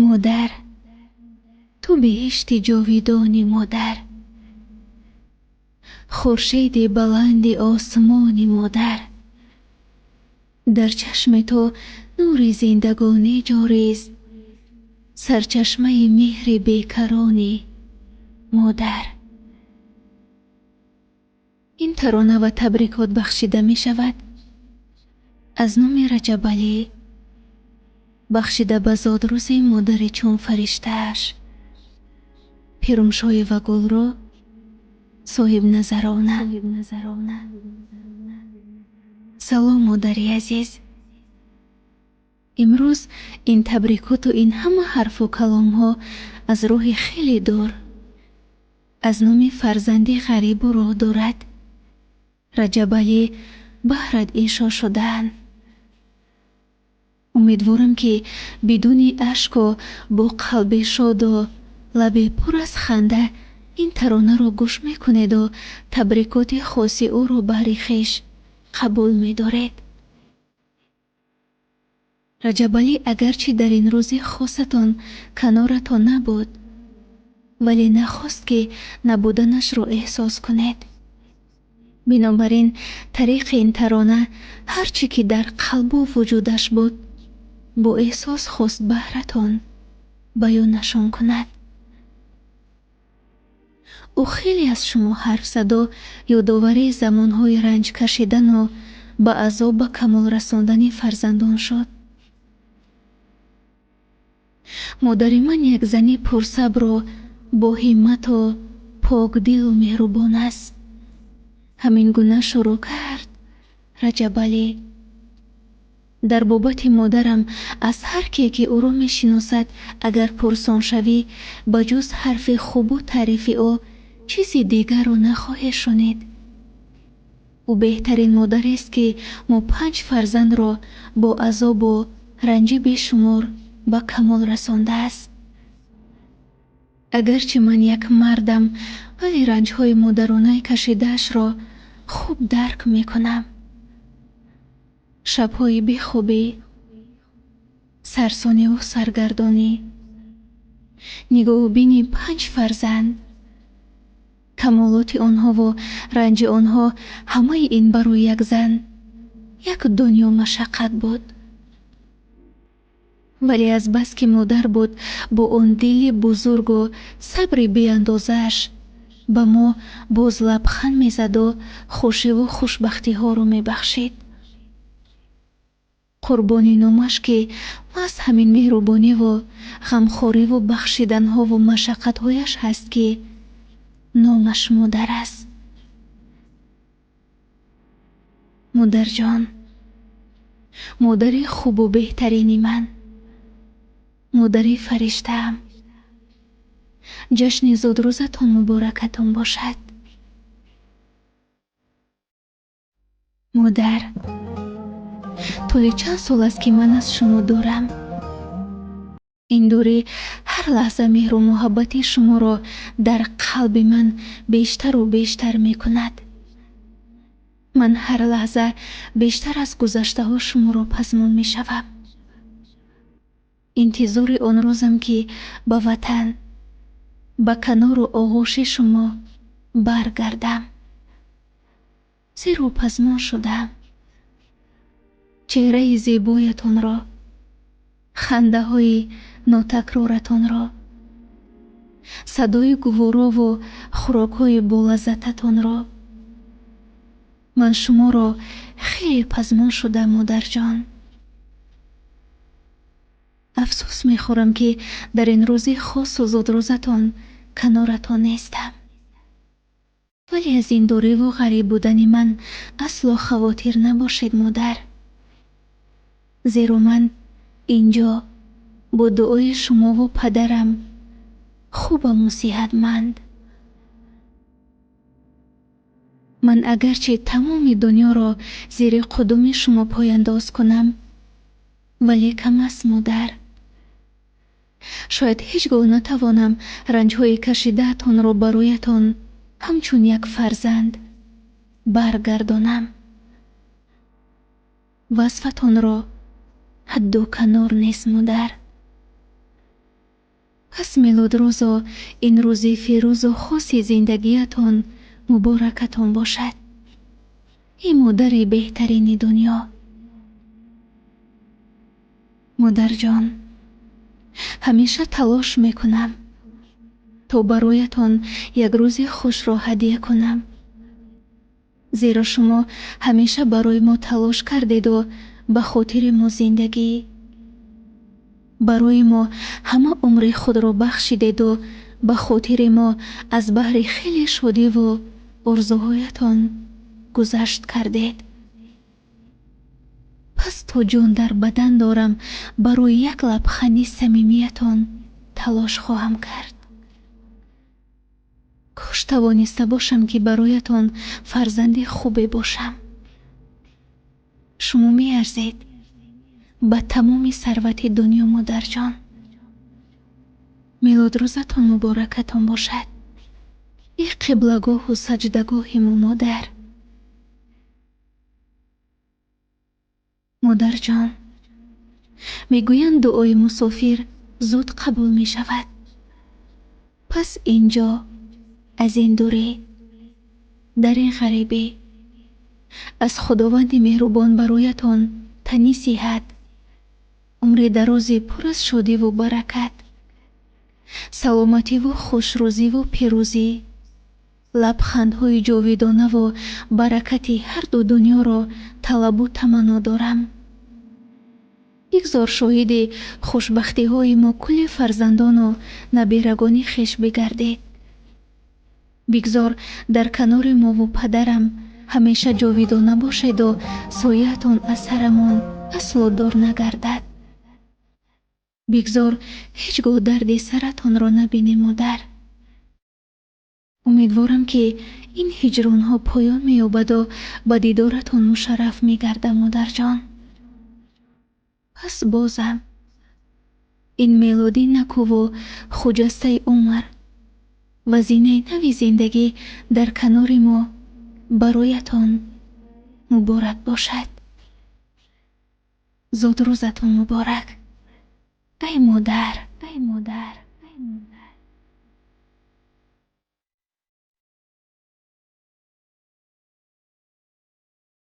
Модар, ту биҳишти ҷовидонӣ, модар, хуршеди баланди осмонӣ, модар. Дар чашми ту нури зиндагонӣ ҷорист, сарчашмаи меҳри бекаронӣ, модар. Ин тарона ва табрикот бахшида мешавад аз номи Раҷабалӣ, бахшида ба зодрӯзи модари чун фариштааш Пирумшоева Гулрӯ Соҳибназарона. Салом, модари азиз. Имрӯз ин табрикоту ин ҳама ҳарфу каломҳо аз рӯҳи хеле дур, аз номи фарзанди ғарибу роҳ дорад Раҷабалӣ баҳрат иншо шудаанд. Умедворам, ки бидуни ашку бо қалби шоду лаби пур аз ханда ин таронаро гӯш мекунед у табрикоти хоси ӯро баҳри хеш қабул медоред. Раҷабалӣ агарчи дар ин рӯзи хосатон каноратон набуд, вале нахост, ки набуданашро эҳсос кунед. Бинобар ин тариқи ин тарона ҳар чӣ ки дар қалбу вуҷудаш буд, бо эҳсос хост баҳратон баёнашон кунад. Ӯ хеле аз шумо ҳарф заду ёдовари замонҳои ранҷ кашидану ба азоб ба камол расондани фарзандон шуд. Модари ман як зани пурсабру бо ҳиммату покдилу меҳрубон аст. Ҳамин гуна шурӯъ кард Раҷабалӣ. Дар бобати модарам аз ҳар ке ки ӯро мешиносад, агар пурсон шавӣ, ба ҷуз ҳарфи хубу таърифи ӯ чизи дигарро нахоҳӣ шунид. Ӯ беҳтарин модарест, ки мо 5 фарзандро бо азобу ранҷи бешумор ба камол расондааст. Агарчи ман як мардам, вале ранҷҳои модаронаи кашидаашро хуб дарк мекунам. Шабҳои бехобӣ, сарсониву саргардонӣ, нигоҳубини 5 фарзанд, камолоти онҳову ранҷи онҳо, ҳамаи ин барои як зан як дунё машаққат буд. Вале азбаски модар буд, бо он дили бузургу сабри беандозааш ба мо боз лабханд мезаду хушиву хушбахтиҳоро мебахшид. Қурбони номаш, ки маҳз ҳамин меҳрубониву ғамхориву бахшиданҳову машаққатҳояш ҳаст, ки номаш модар аст. Модарҷон, модари хубу беҳтарини ман, модари фариштаам, ҷашни зодрӯзатон муборакатон бошад. Модар, тӯли чанд сол аст, ки ман аз шумо дурам. Ин дурӣ ҳар лаҳза меҳру муҳаббати шуморо дар қалби ман бештару бештар мекунад. Ман ҳар лаҳза бештар аз гузаштаҳо шуморо пазмон мешавам. Интизори он рӯзам, ки ба ватан, ба канору оғӯши шумо баргардам. Зеро пазмон шудам. Чеҳраи зебоятонро, хандаҳои нотакроратонро, садои гуворову хӯрокҳои болаззататонро. Ман шуморо хеле пазмон шудам, модарҷон. Афсӯс мехӯрам, ки дар ин рӯзи хосу зодрӯзатон каноратон нестам. Вале аз ин дуриву ғариб будани ман асло хавотир набошед, модар. Зеро ман инҷо бо дуои шумову падарам хубаму сиҳатманд. Ман агарчи тамоми дунёро зери қудуми шумо пояндоз кунам, вале кам аст, модар. Шояд ҳеҷ гоҳ натавонам ранҷҳои кашидаатонро бароятон ҳамчун як фарзанд баргардонам. Васфатонро ҳадду канор нест, модар. Пас мелодрӯзу ин рӯзи фирӯзу хоси зиндагиятон муборакатон бошад. Эй модари беҳтарини дунё. Модарҷон, ҳамеша талош мекунам то бароятон як рӯзи хушро ҳадя кунам. Зеро шумо ҳамеша барои мо талош кардеду ба хотири мо зиндагӣ. Барои мо ҳама умри худро бахшидеду ба хотири мо аз баҳри хеле шодиву орзуҳоятон гузашт кардед. Пас то ҷон дар бадан дорам, барои як лабханди самимиятон талош хоҳам кард. Кош тавониста бошам, ки бароятон фарзанди хубе бошам. Шумо меарзед ба тамоми сарвати дунё, модарҷон. Мелодрӯзатон муборакатон бошад. Эй қиблагоҳу саҷдагоҳи мо, модар. Модарҷон, мегӯянд дуои мусофир зуд қабул мешавад. Пас инҷо, аз ин дурӣ, дар ин ғарибӣ, аз Худованди меҳрубон бароятон тани сиҳат, умри дарози пур аз шодиву баракат, саломативу хушрӯзиву пирӯзӣ, лабхандҳои ҷовидонаву баракати ҳарду дунёро талабу таманно дорам. Бигзор шоҳиди хушбахтиҳои мо кулли фарзандону набирагони хеш бигардед. Бигзор дар канори мову падарам ҳамеша ҷовидона бошеду сояатон аз сарамон асло дур нагардад. Бигзор ҳеҷ гоҳ дарди саратонро набинем, модар. Умедворам, ки ин ҳиҷронҳо поён меёбаду ба дидоратон мушарраф мегардам, модарҷон. Пас бозам ин мелодӣ накуву хуҷастаи умр ва зинаи нави зиндагӣ дар канори мо бароятон муборак бошад. Зодрӯзатон муборак, эй модар, эй модар, эй модар.